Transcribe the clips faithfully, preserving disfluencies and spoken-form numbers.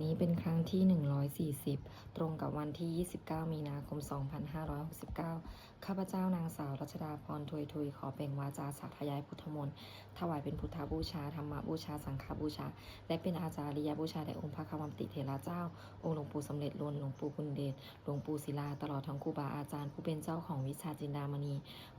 นี้เป็นครั้งที่ หนึ่งร้อยสี่สิบ ตรงกับวันที่ ยี่สิบเก้า มีนาคม สองพันห้าร้อยหกสิบเก้า ข้าพเจ้านางสาวรัชดาพร ทวยทุย ขอเปล่งวาจาสาธยายพุทธมนต์ ถวายเป็นพุทธบูชา ธรรมบูชา สังฆบูชา และเป็นอาจาริยบูชาแด่องค์พระควัมปติเถระเจ้า องค์หลวงปู่สำเร็จลุน หลวงปู่บุญเดช หลวงปู่ศิลา ตลอดทั้งครูบาอาจารย์ผู้เป็นเจ้าของวิชาจินดามณี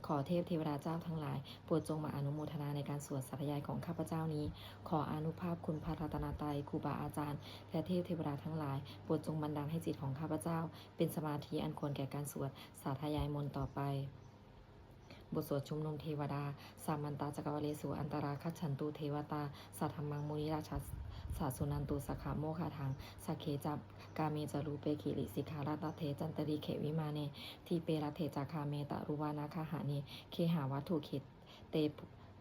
ขอเทพเทวดาเจ้าทั้งหลาย โปรดจงมาอนุโมทนาในการสวดสาธยายของข้าพเจ้านี้ ขออานุภาพคุณพระรัตนตรัย ครูบาอาจารย์ และเทพเทวดาทั้งหลาย โปรดจงบันดาลให้จิตของข้าพเจ้า เป็นสมาธิอันควรแก่การสวดสาธยายมนต์ต่อไป บทสวดชุมนุมเทวดา Samantā cakkavāḷesu atrāgacchantu devatā, saddhammaṃ munirājassa suṇantu saggamokkhadaṃ. Sagge ca kāme ca rūpe girisikharataṭe cantalikkhe vimāne, dīpe raṭṭhe ca gāme taruvanagahane gehavatthumhi khette,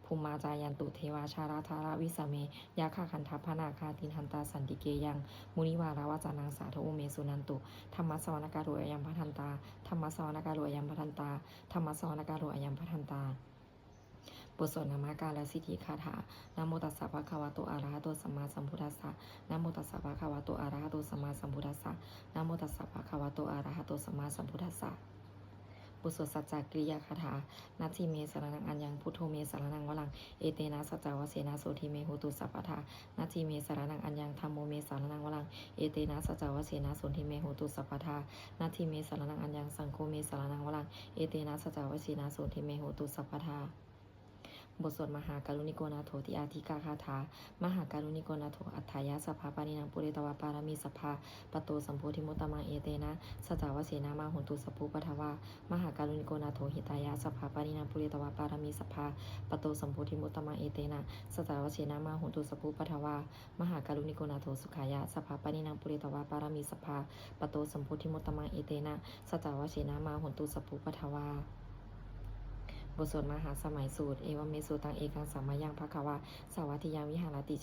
bhummā cāyantu devā jalathalavisame yakkhagandhabbanāgā, tiṭṭhantā santike yaṃ munivaravacanaṃ sādhavo me suṇantu. Dhammassavanakālo ayambhadantā. Dhammassavanakālo ayambhadantā. Dhammassavanakālo ayambhadantā. บทสวดนมการสิทธิคาถา Namo tassa bhagavato arahato sammāsambuddhassa. Namo tassa bhagavato arahato sammāsambuddhassa. Namo tassa bhagavato arahato sammāsambuddhassa. บทสวดสัจจกิริยาคาถา Natthi me saraṇaṃ aññaṃ, buddho me saraṇaṃ varaṃ, etena saccavajjena sotthi me hotu sabbadā. Natthi me saraṇaṃ aññaṃ, dhammo me saraṇaṃ varaṃ, etena saccavajjena sotthi me hotu sabbadā. Natthi me saraṇaṃ aññaṃ, saṅgho me saraṇaṃ varaṃ, etena saccavajjena sotthi me hotu sabbadā. บทสวดมหาการุณิโกนาโถติอาทิกาคาถา Mahākāruṇiko nātho atthāya sabbapāṇinaṃ pūretvā pāramī sabbā patto sambodhimuttamaṃ, etena saccavajjena mā hontu sabbupaddavā. Mahākāruṇiko nātho hitāya sabbapāṇinaṃ pūretvā pāramī sabbā patto sambodhimuttamaṃ, etena saccavajjena mā hontu sabbupaddavā. Mahākāruṇiko nātho sukhāya sabbapāṇinaṃ pūretvā pāramī sabbā patto sambodhimuttamaṃ, etena saccavajjena mā hontu sabbupaddavā. บทสวดมหาสมัยสูตร Evaṃ me sutaṃ. Ekaṃ samayaṃ bhagavā sāvatthiyaṃ viharati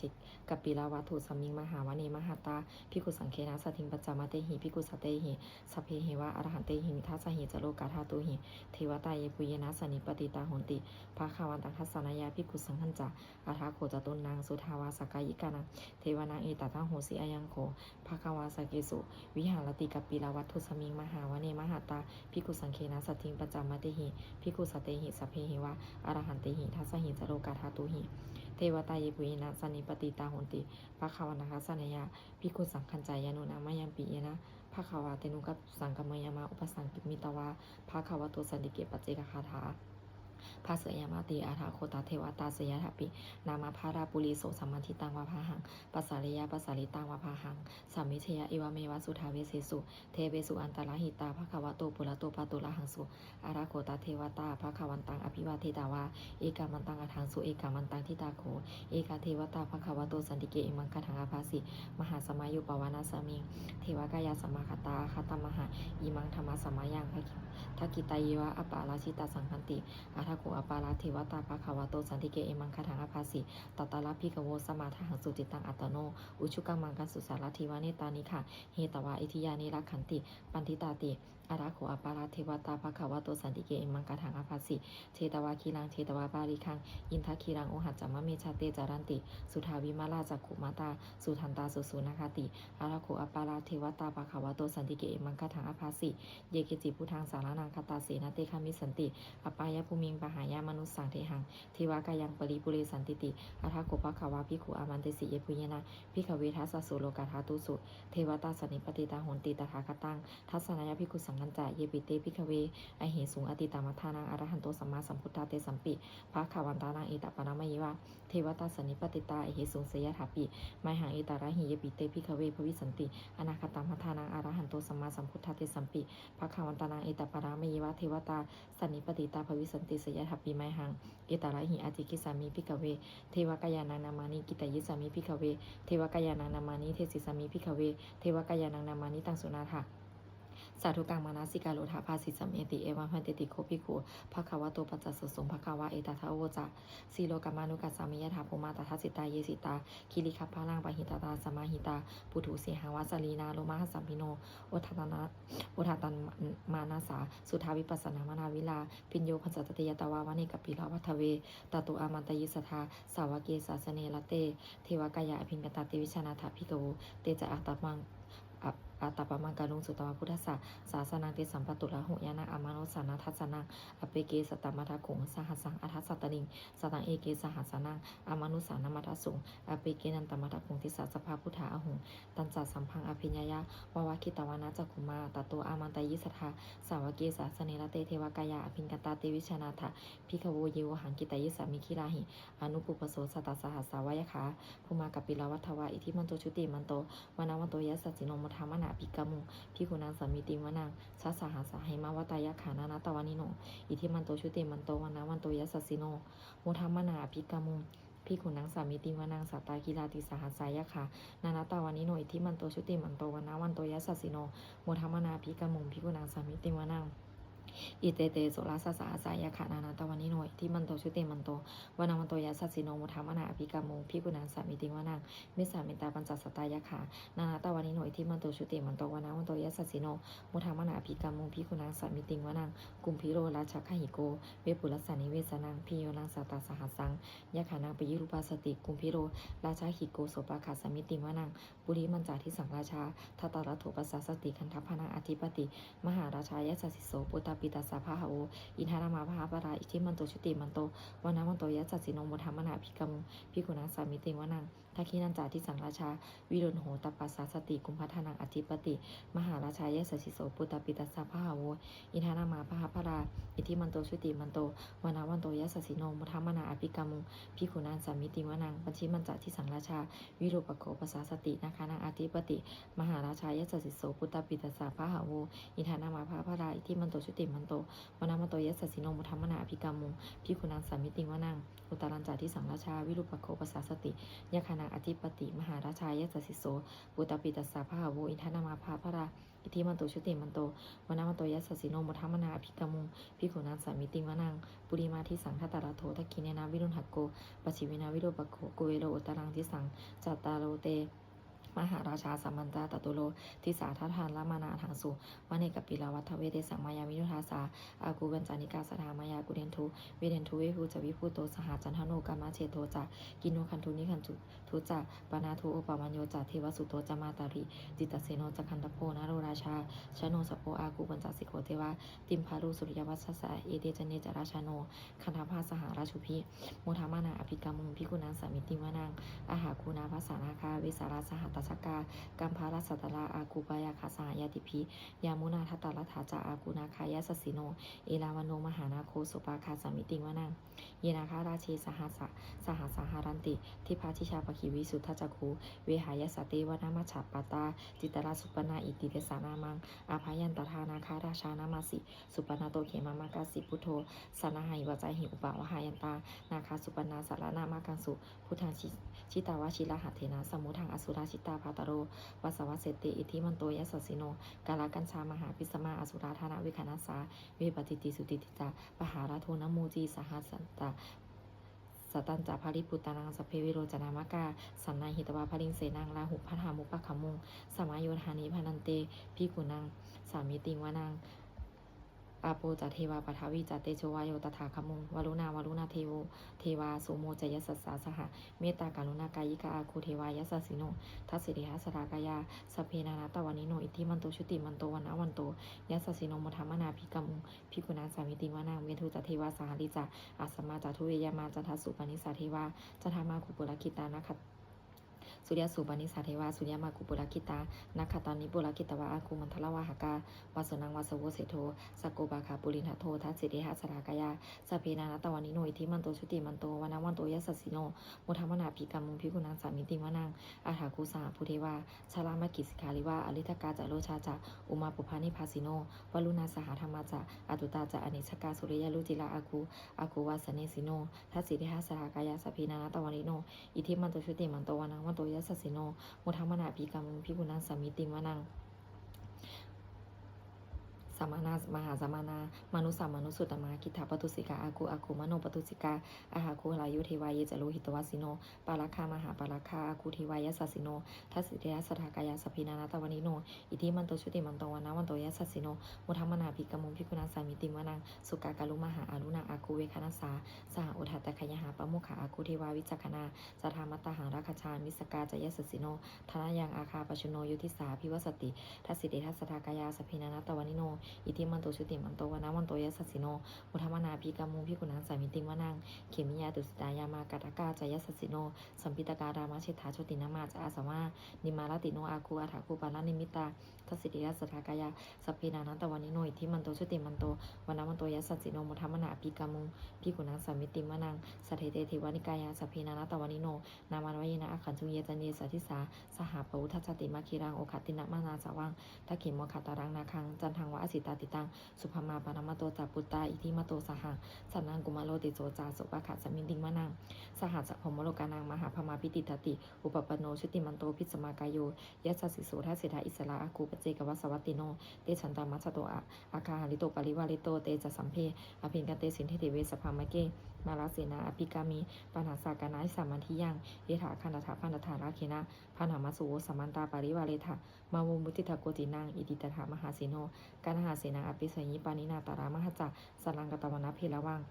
kapilavatthusmiṃ mahāvane mahatā bhikkhusaṅghena saddhiṃ pañcamattehi bhikkhusatehi sabbeheva arahantehi. Dasahi ca lokadhātūhi devatā yebhuyyena sannipatitā honti bhagavantaṃ dassanāya bhikkhusaṅghañca. Atha kho catunnaṃ suddhāvāsakāyikānaṃ devānaṃ etadahosi: Ayaṃ kho bhagavā sakkesu viharati kapilavatthusmiṃ mahāvane mahatā bhikkhusaṅghena saddhiṃ pañcamattehi bhikkhusatehi sabbeheva arahantehi. Dasahi ca lokadhātūhi devatā yebhuyyena sannipatitā honti bhagavantaṃ dassanāya bhikkhusaṅghañca. Yannūna mayampi yena bhagavā tenupasaṅkameyyāma, upasaṅkamitvā bhagavato santike paccekagāthā bhāseyyāmāti. Atha kho tā devatā seyyathāpi nāma balavā puriso sammiñjitaṃ vā bāhaṃ pasāreyya, pasāritaṃ vā bāhaṃ sammiñjeyya, evameva suddhāvāsesu devesu antarahitā bhagavato purato pāturahaṃsu. Atha kho tā devatā bhagavantaṃ abhivādetvā ekamantaṃ aṭṭhaṃsu. Ekamantaṃ ṭhitā kho ekā devatā bhagavato santike imaṃ gāthaṃ abhāsi: Mahāsamayo pavanasmiṃ, devakāyā samāgatā, āgatamha imaṃ dhammasamayaṃ, dakkhitāyeva aparājitasaṅghanti. Atha kho aparā devatā bhagavato santike imaṃ gāthaṃ abhāsi: Tatra bhikkhavo samādahaṃsu, cittaṃ attano ujukamakaṃsu, sārathīva nettāni gahetvā, indriyāni rakkhanti paṇḍitāti. Atha kho aparā devatā bhagavato santike imaṃ gāthaṃ abhāsi: Chetvā khīlaṃ chetvā palighaṃ, indakhīlaṃ ohaccamanejā, te caranti suddhā vimalā, cakkhumatā sudantā susunāgāti. Atha kho aparā devatā bhagavato santike imaṃ gāthaṃ abhāsi: Yekeci buddhaṃ saraṇaṃ gatāse, na te gamissanti apāyabhūmiṃ, pahāya mānusaṃ dehaṃ, devakāyaṃ paripūressantīti. Atha kho bhagavā bhikkhū āmantesi: Yebhuyyena bhikkhave dasasu lokadhātūsu devatā sannipatitā honti tathāgataṃ dassanāya bhikkhusaṅghañca. Yepi te bhikkhave ahesuṃ atītamaddhānaṃ arahanto sammāsambuddhā, tesampi bhagavantānaṃ etaparamāyeva devatā sannipatitā ahesuṃ, seyyathāpi mayhaṃ etarahi. Yepi te bhikkhave bhavissanti anāgatamaddhānaṃ arahanto sammāsambuddhā, tesampi bhagavantānaṃ etaparamāyeva devatā sannipatitā bhavissanti, seyyathāpi mayhaṃ etarahi. Ācikkhissāmi bhikkhave devakāyānaṃ nāmāni, kittayissāmi bhikkhave devakāyānaṃ nāmāni, desissāmi bhikkhave devakāyānaṃ nāmāni. Taṃ suṇātha Sādhukaṃ manasikarotha bhāsissāmīti. Evaṃ bhanteti kho bhikkhū bhagavato paccassosuṃ. Bhagavā etadavoca: Silokamanukassāmi yattha bhummā tadassitā. Ye sitā girigabbharaṃ pahitattā samāhitā puthū sīhāva sallīnā lomahaṃsābhisambhuno odātamanasā suddhā vippasannamanāvilā. Bhiyyo pañcasate ñatvā vane kāpilavatthave tato āmantayi satthā sāvake sāsane rate devakāyā abhikkantā te vijānātha bhikkhavo. Te ca ātappamakaruṃ sutvā buddhassa sāsanaṃ. Tesampāturahu ñāṇaṃ amanussāna dassanaṃ. Appeke satamaddakkhuṃ sahassaṃ atha sattariṃ. Sataṃ eke sahassānaṃ amanussānamaddasuṃ. Appekenantamaddakkhuṃ disā sabbā phuṭā ahuṃ. Tañca sabbaṃ abhiññāya vavakkhitvāna cakkhumā tato āmantayi satthā sāvake sāsane rate devakāyā abhikkantā te vijānātha bhikkhavo. Ye vohaṃ kittayissāmi girāhi anupubbaso. Sattasahassā va yakkhā bhummā kāpilavatthavā iddhimanto jutimanto vaṇṇavanto yasassino modamānā abhikkāmuṃ bhikkhūnaṃ samitiṃ vanaṃ. Chasahassā hemavatā yakkhā nānattavaṇṇino iddhimanto jutimanto vaṇṇavanto yasassino modamānā abhikkāmuṃ bhikkhūnaṃ samitiṃ vanaṃ. Sātāgirā tisahassā yakkhā nānattavaṇṇino iddhimanto jutimanto vaṇṇavanto yasassino modamānā abhikkāmuṃ bhikkhūnaṃ samitiṃ vanaṃ. Iccete soḷasasahassā yakkhā nānattavaṇṇino iddhimanto jutimanto vaṇṇavanto yasassino modamānā abhikkāmuṃ bhikkhūnaṃ samitiṃ vanaṃ. Vessāmittā pañcasatā yakkhā nānattavaṇṇino iddhimanto jutimanto vaṇṇavanto yasassino modamānā abhikkāmuṃ bhikkhūnaṃ samitiṃ vanaṃ. Kumbhīro rājagahiko vepullassa nivesanaṃ bhiyyo naṃ satasahassaṃ yakkhānaṃ payirupāsati. Kumbhīro rājagahiko sopāga samitiṃ vanaṃ. Purimañca disaṃ rājā dhataraṭṭho pasāsati gandhabbānaṃ ādhipati mahārājā yasassi so. Puttāpi tassa bahavo indanāmā mahabbalā iddhimanto jutimanto vaṇṇavanto yasassino modamānā abhikkāmuṃ bhikkhūnaṃ samitiṃ vanaṃ. Dakkhiṇañca disaṃ rājā virūḷho tappasāsati kumbhaṇḍānaṃ ādhipati mahārājā yasassi so. Puttāpi tassa bahavo indanāmā mahabbalā iddhimanto jutimanto vaṇṇavanto yasassino modamānā abhikkāmuṃ bhikkhūnaṃ samitiṃ vanaṃ. Pacchimañca disaṃ rājā virūpakkho pasāsati nāgānaṃ ādhipati mahārājā yasassi so. Puttāpi tassa bahavo indanāmā mahabbalā iddhimanto jutimanto vaṇṇavanto yasassino modamānā abhikkāmuṃ bhikkhūnaṃ samitiṃ vanaṃ. Uttarañca disaṃ rājā virūpakkho pasāsati yakkhānaṃ ādhipati mahārājā yasassi so. Puttāpi tassa bahavo indanāmā mahabbalā iddhimanto jutimanto vaṇṇavanto yasassino modamānā abhikkāmuṃ bhikkhūnaṃ samitiṃ vanaṃ. Purimadisaṃ dhataraṭṭho dakkhiṇena virūḷhako pacchimena virūpakkho kuvero uttaraṃ disaṃ. Cattāro te mahārājā samantā caturo disā daddallamānā aṭṭhaṃsu vane kāpilavatthave. Tesaṃ māyāvino dāsā āgū vañcanikā saṭhā māyā kuṭeṇḍu veṭeṇḍu veṭeṇḍu ca viṭuṭo saha candano kāmaseṭṭho ca kinnughaṇḍu nighaṇḍu ca panādo opamañño ca devasūto ca mātali cittaseno ca gandhabbo naḷorājā janosabho āgū pañcasikho devā timbarū suriyavacchasā ete caññe ca rājāno gandhabbā saha rājubhi modamānā abhikkāmuṃ bhikkhūnaṃ samitiṃ vanaṃ. Athāgū nābhasā nāgā vesālā sahatacchakā kambalassatarā āgū pāyāgā saha ñātibhi yāmunā dhataraṭṭhā ca āgū nāgā yasassino erāvaṇo mahānāgo sopāga samitiṃ vanaṃ. Ye nāgarāje sahasā sahassā haranti dibbā dijā pakkhi visuddhacakkhū vehāyasā te vanamajjhapattā citrā supaṇṇā iti tesa nāmaṃ. Abhayantadā nāgarājānamāsi supaṇṇato khemamakāsi buddho saṇhāhi vācāhi upavhayantā nāgā supaṇṇā saraṇamakaṃsu buddhaṃ ji jitavā jirahatthena samuddaṃ asurā sitā bhātaro vāsavassete iddhimanto yasassino kālakañjā mahābhismā asurā dānaveghasā vepacitti sucitti ca pahārādo namucī saha satta satañca baliputtānaṃ sabbe verocanāmakā sannayhitvā baliṃ senaṃ rāhubhaddamupāgamuṃ samayodāni bhaddante bhikkhūnaṃ samitiṃ vanaṃ. Āpo ca devā paṭhavī ca tejo vāyo tadāgamuṃ varuṇā vāruṇā devo devā somo ca yasasā saha mettākaruṇākāyikā āgū devā yasassino dasete dasadhā kāyā sabbe nānattavaṇṇino iddhimanto jutimanto vaṇṇavanto yasassino modamānā abhikkāmuṃ bhikkhūnaṃ samitiṃ vanaṃ. Veṇḍū ca devā sahalī ca asamā ca duve yamā candassūpanisā devā candamāgū purakkhitā nakkhat suriyasūpanisā devā suriyamāgū purakkhitā nakkhattāni purakkhitvā āgū mandavalāhakā vasūnaṃ vāsavo seṭṭho sakkopāga purindado dasete dasadhā kāyā sabbe nānattavaṇṇino iddhimanto jutimanto vaṇṇavanto yasassino modamānā abhikkāmuṃ bhikkhūnaṃ samitiṃ vanaṃ. Athāgū sahabhū devā jalamaggisikhāriva ariṭṭhakā ca rojā ca ummāpupphanibhāsino varuṇā sahadhammā ca accutā ca anejakā sūleyyarucirā āgū āgū vāsavanesino dasete dasadhā kāyā sabbe nānattavaṇṇino iddhimanto jutimanto vaṇṇavanto yasassino modamānā abhikkāmuṃ bhikkhūnaṃ samitiṃ vanaṃ. samānā mahāsamānā mānusā mānusuttamā khiḍḍāpadūsikā āgū āgū manopadūsikā athāgū harayo devā ye ca lohitavāsino pāragā mahāpāragā āgū devā yasassino dasete dasadhā kāyā sabbe nānattavaṇṇino iddhimanto jutimanto vaṇṇavanto yasassino modamānā abhikkāmuṃ bhikkhūnaṃ samitiṃ vanaṃ. Sukkā karumhā aruṇā āgū veghanasā saha odātagayhā pāmokkhā āgū devā vicakkhaṇā sadāmattā hāragajā missakā ca yasassino thanayaṃ āgā pajjunno yo disā abhivassati. Dasete dasadhā kāyā sabbe nānattavaṇṇino iddhimanto jutimanto vaṇṇavanto yasassino modamānā abhikkāmuṃ bhikkhūnaṃ samitiṃ vanaṃ. Khemiyā tusitā yāmā kaṭṭhakā ca yasassino lambitakā lāmaseṭṭhā jotināmā ca āsavā nimmānaratino āgū athāgū paranimmitā. Dasete dasadhā kāyā sabbe nānattavaṇṇino iddhimanto jutimanto vaṇṇavanto yasassino modamānā abhikkāmuṃ bhikkhūnaṃ samitiṃ vanaṃ. Saṭṭhete devanikāyā sabbe nānattavaṇṇino nāmanvayena āgañchuṃ ye caññe sadisā saha pavutthajātimakhilaṃ oghatiṇṇamanāsavaṃ dakkhemoghataraṃ nāgaṃ candaṃva asitātitaṃ. Subrahmā paramatto ca puttā iddhimato saha sanaṅkumāro tisso ca sopāga samitiṃ vanaṃ. Sahassabrahmalokānaṃ mahābrahmābhitiṭṭhati upapanno jutimanto bhismākāyo yasassi so. Dasettha issarā āgū paccekavasavattino te canda majjhato āgā hārito parivārito. Te ca sabbe abhikkante sinde deve sabrahmake mārasenā abhikkāmi pāṇasā kaṇhassa mandiyaṃ yathā gaṇhatha bandhatha rāgena baṇhamatthu vo samantā parivāretha mā vo muñcittha koci naṃ. Iti tattha mahāseno kaṇhasenaṃ apesayi pāṇinā talamāhacca saraṃ katvāna bheravaṃ.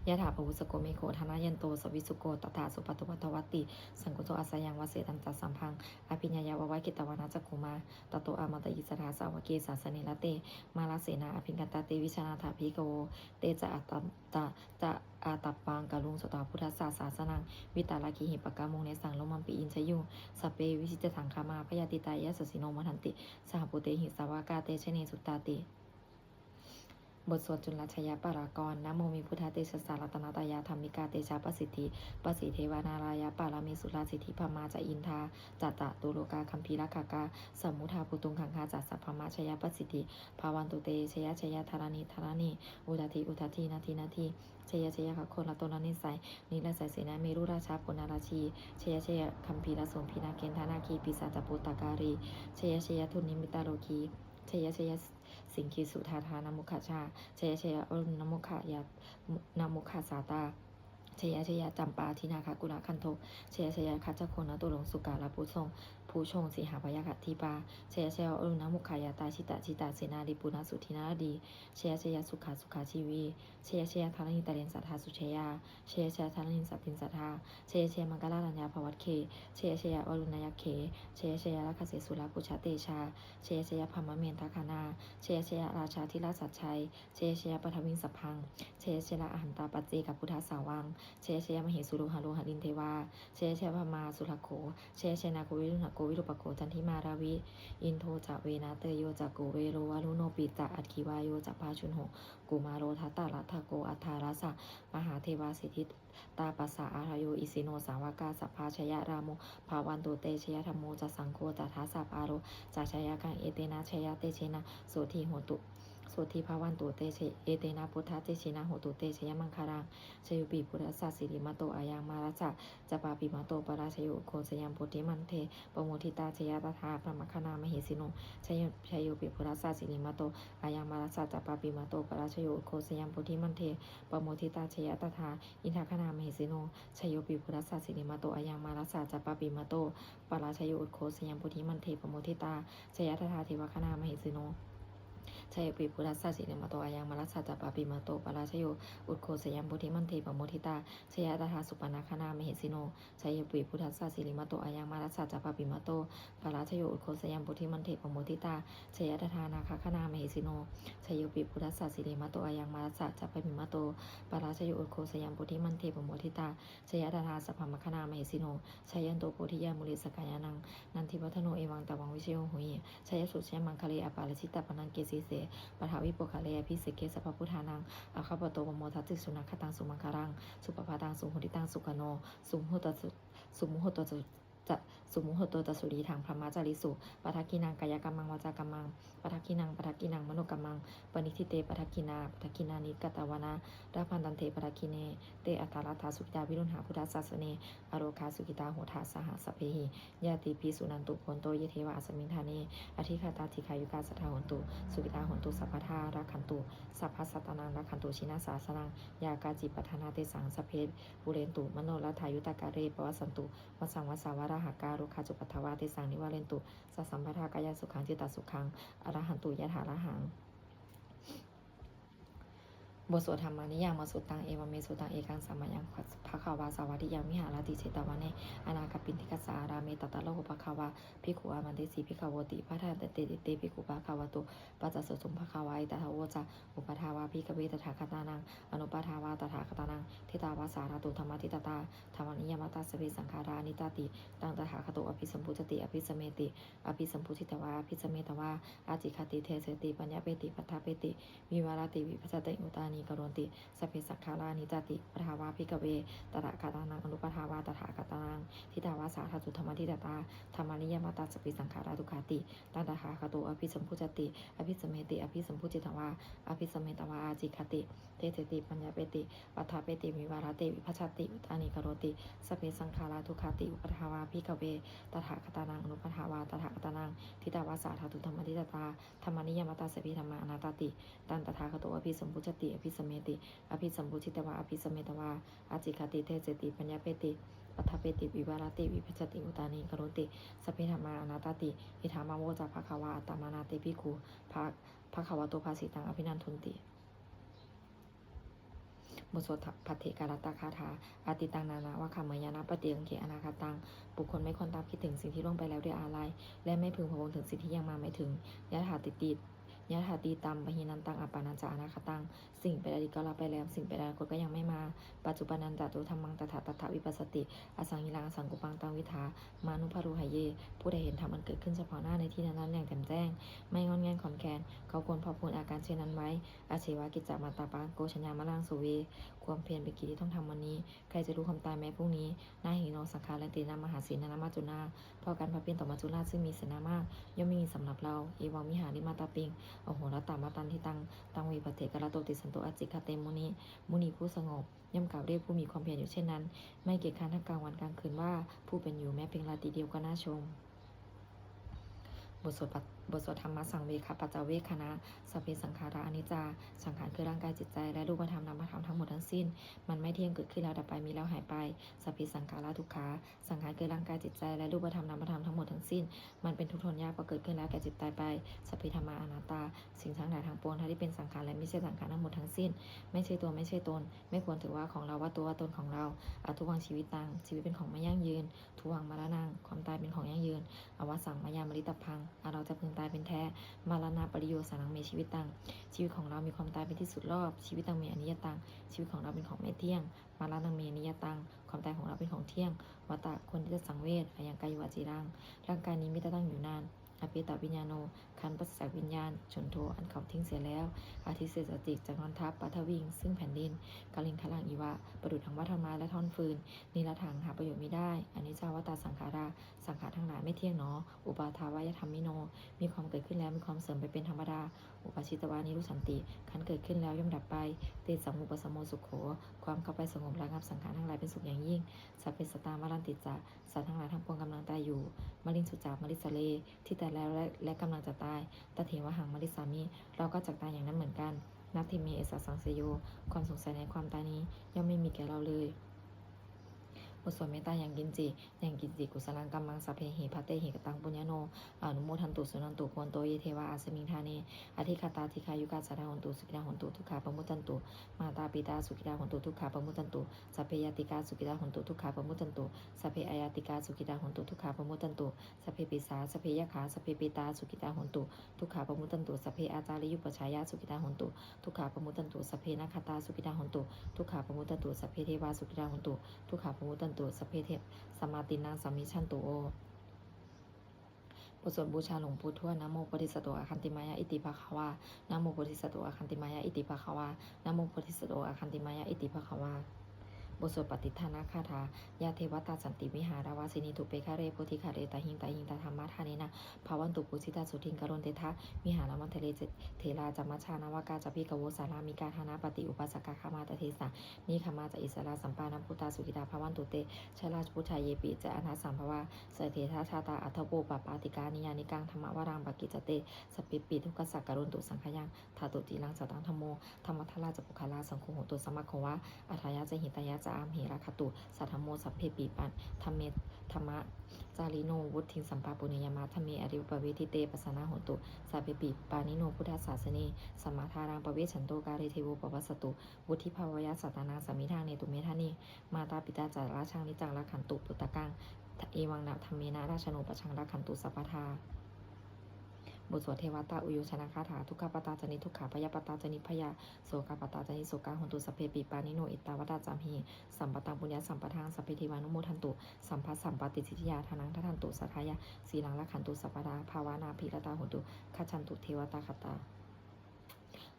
Yathā pāvussako megho thanayanto savijjuko tadā so paṭibhaṇḍi saṅkuddho asayaṃvase. Tañca sabbaṃ abhiññāya vavakkhitvāna cakkhumā tato āmantayi satthā sāvake sāsane rate mārasenā abhikkantā te vijānātha bhikkhavo. Te ca ātappam ca ātappaṃ karuṃ sutvā buddhassa sāsanaṃ vītarāgehi pakkāmuṃ nesaṃ lomampi iñjayuṃ. Sabbe vijitasaṅgāmā bhayātītā yasassino modanti saha bhūtehi sāvakā te janesutāti. บทสวดจุลชัยปกรณ์ Namo me buddhatejasā ratanattayadhammikā tejapasiddhi pasīdevā nārāyaparamesurā siddhibrahmā ca indā ca catulokā gambhīrakkhakā samuddā bhūtuṃ gaṅgā ca sabrahmajayapasiddhi bhavantu te. Jaya jaya dharaṇi dharaṇī udadhi udadhī nadi nadī jaya jaya gagganalatananissai nirayasena merurājabala narajī jaya jaya gambhīrasombhī nāgendanāgī pisācabhūtakālī jaya jaya dunnimittarogī jaya jaya siṅgīsudādānamukhajā jaya jaya varuṇamukhasātrā jaya jaya campādināgakulagantho jaya jaya gajjagonnaturaṅga sukarabhujaṅga sīhabyagghadīpā jaya jaya varuṇamukhayātrā jita jita senārī puna sudī naradī jaya jaya sukhā sukhā jīvī jaya jaya dharaṇītale sadā sujayā jaya jaya dharaṇī santin sadā jaya jaya maṅkarājaraññā bhavagge jaya jaya varuṇayakkhe jaya jaya rakkhase surabhujatejā jaya jaya brahmmendagaṇā jaya jaya rājādhirājasājjai jaya jaya paṭhaviṃ sabbaṃ jaya jaya arahantā paccekabuddhasāvaṃ jaya jaya mahesuro haro harindevā jaya jaya brahmā surakkho jaya jaya nāgo viruḷhako virūpakkho candimā ravi indo ca venateyyo ca kuvero varuṇopi ca aggi vāyo ca pājuṇho kumāro dhataraṭṭhako aṭṭhārasa mahādevā siddhitāpasa-ādayo isino sāvakā sabbā jayarāmo bhavantu te. Jayadhammo ca saṅgho ca dasapālo ca jayakaṃ etena jayatejena sotthī hotu sotthī bhavantu te. Etena buddhatejena hotu te jayamaṅgalaṃ. Jayopi buddhassa sirīmato ayaṃ mārassa ca pāpimato parājayo ugghosayaṃ bodhimaṇḍe pamoditā jaya tadā brahmagaṇā mahesino. Jayo jayopi buddhassa sirīmato ayaṃ mārassa ca pāpimato parājayo ugghosayaṃ bodhimaṇḍe pamoditā jaya tadā indagaṇā mahesino. Jayopi buddhassa sirīmato ayaṃ mārassa ca pāpimato parājayo ugghosayaṃ bodhimaṇḍe pamoditā jaya tadā devagaṇā mahesino. Jayopi buddhassa sirīmato ayaṃ mārassa ca pāpimato parājayo ugghosayaṃ bodhimaṇḍe pamoditā jaya tadā supaṇṇagaṇā mahesino. Jayopi buddhassa sirīmato ayaṃ mārassa ca pāpimato parājayo ugghosayaṃ bodhimaṇḍe pamoditā jaya tadā nāgagaṇā mahesino. Jayopi buddhassa sirīmato ayaṃ mārassa ca pāpimato parājayo ugghosayaṃ bodhimaṇḍe pamoditā jaya tadā sabrahmagaṇā mahesino. Jayanto bodhiyā mūle sakyānaṃ nandivaḍḍhano evaṃ tvaṃ vijayo hohi jayassu jayamaṅgale aparājitapallaṅke sīse paṭhavipokkhare abhiseke sabbabuddhānaṃ aggappatto pamodati. Sunakkhattaṃ sumaṅgalaṃ supabhātaṃ suhuṭṭhitaṃ sukhaṇo sumuhutto sumuhutto ca sumuhutto ca suyiṭṭhaṃ brahmacārisu. Padakkhiṇaṃ kāyakammaṃ vācākammaṃ padakkhiṇaṃ padakkhiṇaṃ manokammaṃ paṇidhī te padakkhiṇā. Padakkhiṇāni katvāna labhantatthe padakkhiṇe. Te atthaladdhā sukhitā viruḷhā buddhasāsane. Arogā sukhitā hotha saha sabbehi ñātibhi. Suṇantu bhonto ye devā asmiṃ ṭhāne adhigatā dīghāyukā sadā hontu sukhitā hontu sabbadā. Rakkhantu sabbasattānaṃ rakkhantu jinasāsanaṃ. Yā kāci patthanā tesaṃ sabbe pūrentu manorathā. Yuttakāle pavassantu vassaṃ vassā valāhakā. Rogā cupaddavā tesaṃ nivārentu sabbasampadā. Kāyasukhaṃ cittasukhaṃ arahantu yathārahaṃ. บทสวดธรรมนิยามสุตตัง Evaṃ me sutaṃ. Ekaṃ samayaṃ bhagavā sāvatthiyaṃ viharati jetavane anāthapiṇḍikassa ārāme. Tatra kho bhagavā bhikkhū āmantesi bhikkhavoti. Bhadanteti te bhikkhū bhagavato paccassosuṃ. Bhagavā etadavoca. Uppādā vā bhikkhave tathāgatānaṃ anuppādā vā tathāgatānaṃ, ṭhitā va sā dhātu dhammaṭṭhitatā dhammaniyāmatā, sabbe saṅkhārā aniccāti. Taṃ tathāgato abhisambujjhati abhisameti. Abhisambujjhitvā abhisametvā ācikkhati deseti paññapeti paṭṭhapeti vivarati vibhajati uttānīkaroti. Sabbe saṅkhārā aniccāti. Uppādā vā bhikkhave tathāgatānaṃ anuppādā vā tathāgatānaṃ, ṭhitā va sā dhātu dhammaṭṭhitatā dhammaniyāmatā, sabbe saṅkhārā dukkhāti. Taṃ tathāgato abhisambujjhati abhisameti. Abhisambujjhitvā abhisametvā ācikkhati deseti paññapeti paṭṭhapeti vivarati vibhajati uttānīkaroti. Sabbe saṅkhārā dukkhāti. Uppādā vā bhikkhave tathāgatānaṃ anuppādā vā tathāgatānaṃ, ṭhitā va sā dhātu dhammaṭṭhitatā dhammaniyāmatā, sabbe dhammā anattāti. Taṃ tathāgato abhisambujjhati abhisameti. Abhisambujjhitvā abhisametvā ācikkhati deseti paññapeti paṭṭhapeti vivarati vibhajati uttānīkaroti. Sabbe dhammā anattāti. Idamavoca bhagavā. Attamanā te bhikkhū bha- bhagavato bhāsitaṃ abhinandunti. บทสวดภัทเทกรัตตคาถา Atītaṃ nānvāgameyya nappaṭikaṅkhe anāgataṃ. บุคคลไม่ควรตามคิดถึงสิ่งที่ล่วงไปแล้วด้วยอาลัย และไม่พึงพะวงถึงสิ่งที่ยังมาไม่ถึง Yadatītaṃ pahīnantaṃ appattañca anāgataṃ. สิ่งเป็นอดีตก็ละไปแล้ว สิ่งเป็นอนาคตก็ยังไม่มา Paccuppannañca tato dhammaṃ tattha tattha vipassati, asaṃhiraṃ asaṅkuppaṃ taṃ viddhā manubrūhaye. ผู้ใดเห็นธรรมอันเกิดขึ้นเฉพาะหน้าในที่นั้นๆอย่างแจ่มแจ้ง ไม่ง่อนแง่นคลอนแคลน เขาควรพอกพูนอาการเช่นนั้นไว้ Ajjeva kiccamātappaṃ ko jaññā maraṇaṃ suve. ความเพียรเป็นกิจที่ต้องทำวันนี้ ใครจะรู้ความตายแม้พรุ่งนี้ Na hi no saṅgarantena mahāsenena maccunā. เพราะการผัดเพี้ยนต่อมัจจุราชซึ่งมีเสนามาก ย่อมไม่มีสำหรับเรา Evaṃ vihārimātāpiṃ ahorattamatanditaṃ, taṃ ve bhaddekarattoti santo ācikkhate muni. มุนีผู้สงบย่อมกล่าวเรียกผู้มีความเพียรอยู่เช่นนั้น ไม่เกียจคร้านทั้งกลางวันกลางคืนว่า ผู้เป็นอยู่แม้เพียงราตรีเดียวก็น่าชม บทสวดปัจ- บทสวดธรรมสังเวคปัจจเวกขณะ Sabbe saṅkhārā aniccā. สังขารคือร่างกายจิตใจ และรูปธรรมนามธรรมทั้งหมดทั้งสิ้น มันไม่เที่ยง เกิดขึ้นแล้วดับไป มีแล้วหายไป Sabbe saṅkhārā dukkhā. สังขารคือร่างกายจิตใจ และรูปธรรมนามธรรมทั้งหมดทั้งสิ้น มันเป็นทุกข์ทนยาก เพราะเกิดขึ้นแล้วแก่เจ็บตายไป Sabbe dhammā anattā. สิ่งทั้งหลายทั้งปวง ทั้งที่เป็นสังขารและไม่ใช่สังขารทั้งหมดทั้งสิ้น ไม่ใช่ตัวไม่ใช่ตน ไม่ควรถือว่าของเรา ว่าตัวว่าตนของเรา Adhuvaṃ jīvitaṃ. ชีวิตเป็นของไม่ยั่งยืน Dhuvaṃ maraṇaṃ. ความตายเป็นของยั่งยืน Avassaṃ mayā maritabbaṃ. อันเราจะพึงตายเป็นแท้ Maraṇapariyosānaṃ me jīvitaṃ. ชีวิตของเรามีความตายเป็นที่สุดรอบ Jīvitaṃ me aniyataṃ. ชีวิตของเราเป็นของไม่เที่ยง Maraṇaṃ me niyataṃ. ความตายของเราเป็นของเที่ยง Vata ควรที่จะสังเวช Ayaṃ kāyo aciraṃ. ร่างกายนี้มิได้ตั้งอยู่นาน Apetaviññāṇo. ครั้นปราศจากวิญญาณ Chuḍḍho. อันเขาทิ้งเสียแล้ว Adhisessati. จักนอนทับ Paṭhaviṃ. ซึ่งแผ่นดิน Kaliṅgaraṃ iva. ประดุจดังว่าท่อนไม้และท่อนฟืน Niratthaṃ. หาประโยชน์มิได้ Aniccā vata saṅkhārā. สังขารทั้งหลายไม่เtīยงหนอ Uppādavayadhammino. มีความเกิดขึ้นแล้วมีความเสื่อมไปเป็นธรรมดา Uppajjitvā nirujjhanti. ครั้นเกิดขึ้นแล้วย่อมดับไป Tesaṃ vūpasamo sukho. ความเข้าไปสงบระงับสังขารทั้งหลายเป็นสุขอย่างยิ่ง Sabbe sattā maranti ca. สัตว์ทั้งหลายทั้งปวงกำลังตายอยู่ Mariṃsu ca marissare. ที่ตายแล้วและและกำลังจะตาย Tathevāhaṃ marissāmi. เราก็จักตายอย่างนั้นเหมือนกัน Natthi me ettha saṃsayo. ความสงสัยในความตายนี้ย่อมไม่มีแก่เราเลย บทสวดเมตตายังกิญจิ Yaṃ kiñci kusalaṃ kammaṃ sabbehi katehi kataṃ puññaṃ no anumodantu suṇantu bhonto ye devā asmiṃ ṭhāne adhigatā dīghāyukā sadā hontu sukhitā hontu dukkhā pamuccantu. Mātā pitā sukhitā hontu dukkhā pamuccantu. Sabbe ñātikā sukhitā hontu dukkhā pamuccantu. Sabbe aññātikā sukhitā hontu dukkhā pamuccantu. Sabbe pisā sabbe yakkhā sabbe petā sukhitā hontu dukkhā pamuccantu. Sabbe ācariyupajjhāyā sukhitā hontu dukkhā pamuccantu. Sabbe nakkhattā sukhitā hontu dukkhā pamuccantu. Sabbe devā sukhitā hontu dukkhā pamuccantu. Sabbe sampattīnaṃ samijjhantu vo. บทสวดบูชาหลวงปู่ทวด Namo bodhisatto āgantimāya iti bhagavā. Namo bodhisatto āgantimāya iti bhagavā. Namo bodhisatto āgantimāya iti bhagavā. บทสวดปฏิทานคาถา Yā devatā santi vihāravāsinī, thūpe ghare bodhighare tahiṃ tahiṃ, tā dhammadānena bhavantu pūjitā, sotthiṃ karontedha vihāramaṇḍale. Therā ca majjhā navakā ca bhikkhavo, sārāmikā dānapatī upāsakā, gāmā ca desā nigamā ca issarā, sappāṇabhūtā sukhitā bhavantu te. Jalābujā yepi ca aṇḍasambhavā, saṭṭhetha jātā athavopapātikā, niyyānikaṃ dhammavaraṃ paṭicca te, sabbepi dukkhassa karontu saṅkhayaṃ. Ṭhātu ciraṃ sataṃ dhammo, dhammaddharā ca puggalā, saṅgho hotu samaggo va, atthāya ca hitāya ca. Amhe rakkhatu saddhammo, sabbepi pa- dhamme dhammacārino, vuḍḍhiṃ sampāpuṇeyyāma, dhamme ariyappavedite. Pasannā hontu sabbepi pāṇino buddhasāsane, sammā dhāraṃ pavecchanto kāle devo pavassatu, vuḍḍhibhāvāya sattānaṃ samiddhaṃ netu medaniṃ. Mātā pitā ca rājaṃ niccaṃ rakkhantu puttakaṃ, evaṃ dhammena rājāno pajaṃ rakkhantu sabbadā. บทสวดเทวตาอุยโยชนคาถา Dukkhappattā ca niddukkhā, bhayappattā ca nibbhayā, sokappattā ca nissokā, hontu sabbepi pāṇino. Ettāvatā ca amhehi sambhataṃ puññasampadaṃ, sabbe devānumodantu sabbasampattisiddhiyā. Dānaṃ dadantu saddhāya, sīlaṃ rakkhantu sabbadā, bhāvanābhiratā hontu, gacchantu devatāgatā.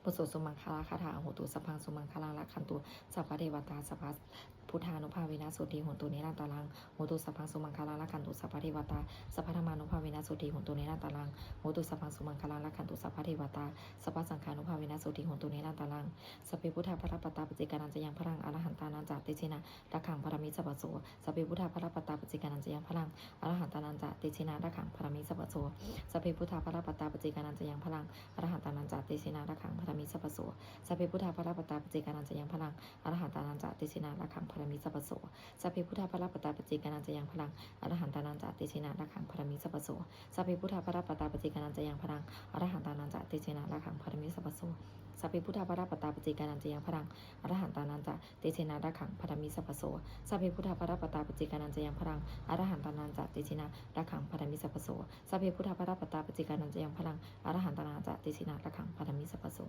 บทสวดสุมังคลคาถา Hotu sabbaṃ sumaṅgalaṃ, rakkhantu sabbadevatā, sabbabuddhānubhāvena, sotthī hontu nirantaraṃ. Hotu sabbaṃ sumaṅgalaṃ, rakkhantu sabbadevatā, sabbadhammānubhāvena, sotthī hontu nirantaraṃ. Hotu sabbaṃ sumaṅgalaṃ, rakkhantu sabbadevatā, sabbasaṅghānubhāvena, sotthī hontu nirantaraṃ. Sabbe buddhā balappattā, paccekānañca yaṃ balaṃ, arahantānañca tejena, rakkhaṃ bandhāmi sabbaso. Sabbe buddhā balappattā, paccekānañca yaṃ balaṃ, arahantānañca tejena, rakkhaṃ bandhāmi sabbaso. Sabbe buddhā balappattā, paccekānañca yaṃ balaṃ, arahantānañca tejena, rakkhaṃ bandhāmi sabbaso. Sabbe buddhā balappattā, paccekānañca yaṃ balaṃ, arahantānañca tejena, rakkhaṃ bandhāmi sabbaso. Sabbe buddhā balappattā, paccekānañca yaṃ balaṃ, arahantānañca tejena, rakkhaṃ bandhāmi sabbaso. Sabbe buddhā balappattā, paccekānañca yaṃ balaṃ, arahantānañca tejena, rakkhaṃ bandhāmi sabbaso. Sabbe buddhā balappattā, paccekānañca yaṃ balaṃ, arahantānañca tejena, rakkhaṃ bandhāmi sabbaso. Sabbe buddhā balappattā, paccekānañca yaṃ balaṃ, arahantānañca tejena, rakkhaṃ bandhāmi sabbaso. Sabbe buddhā balappattā, paccekānañca yaṃ balaṃ, arahantānañca tejena, rakkhaṃ bandhāmi sabbaso.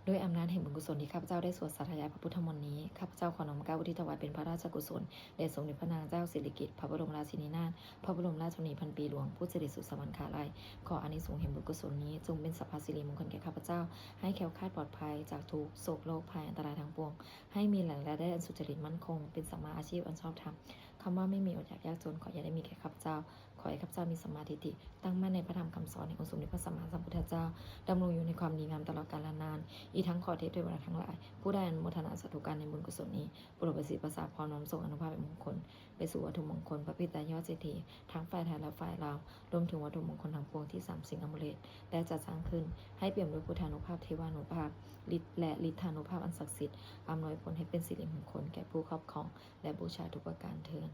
ด้วยอำนาจแห่งบุญกุศลที่ข้าพเจ้าได้สวดสาธยายพระพุทธมนต์นี้ ข้าพเจ้าขอน้อมเกล้าอุทิศถวายเป็นพระราชกุศลแด่สมเด็จพระนางเจ้าสิริกิติ์ พระบรมราชินีนาถ พระบรมราชชนนีพันปีหลวง ผู้สิริสุขสวรรคาลัย ขออานิสงส์แห่งบุญกุศลนี้ จงเป็นสัพพสิริมงคลแก่ข้าพเจ้า ให้แคล้วคลาดปลอดภัยจากทุกข์โศกโรคภัยอันตรายทั้งปวง ให้มีแหล่งรายได้อันสุจริตมั่นคง เป็นสัมมาอาชีพอันชอบธรรม คำว่าไม่มีอดอยากยากจน ขออย่าได้มีแก่ข้าพเจ้า ขอให้ข้าพเจ้ามีสัมมาทิฏฐิ ตั้งมั่นในพระธรรมคำสอนแห่งองค์สมเด็จพระสัมมาสัมพุทธเจ้า ดำรงอยู่ในความดีงามตลอดกาลนาน อีกทั้งขอเทพเทวดาทั้งหลาย ผู้ได้อนุโมทนาสาธุการในบุญกุศลนี้ โปรดประสิทธิ์ประสาทพรน้อมส่งอานุภาพแห่งมงคล ไปสู่วัตถุมงคล พระปิดตายอดเศรษฐี ทั้งฝ่ายไทยและฝ่ายลาว รวมถึงวัตถุมงคลทั้งปวงที่สามสิงห์อมูเลตได้จัดสร้างขึ้น ให้เปี่ยมด้วยพุทธานุภาพ เทวานุภาพ ฤทธิ์และฤทธานุภาพอันศักดิ์สิทธิ์ อำนวยผลให้เป็นสิริมงคลแก่ผู้ครอบครอง และบูชาทุกประการเทอญ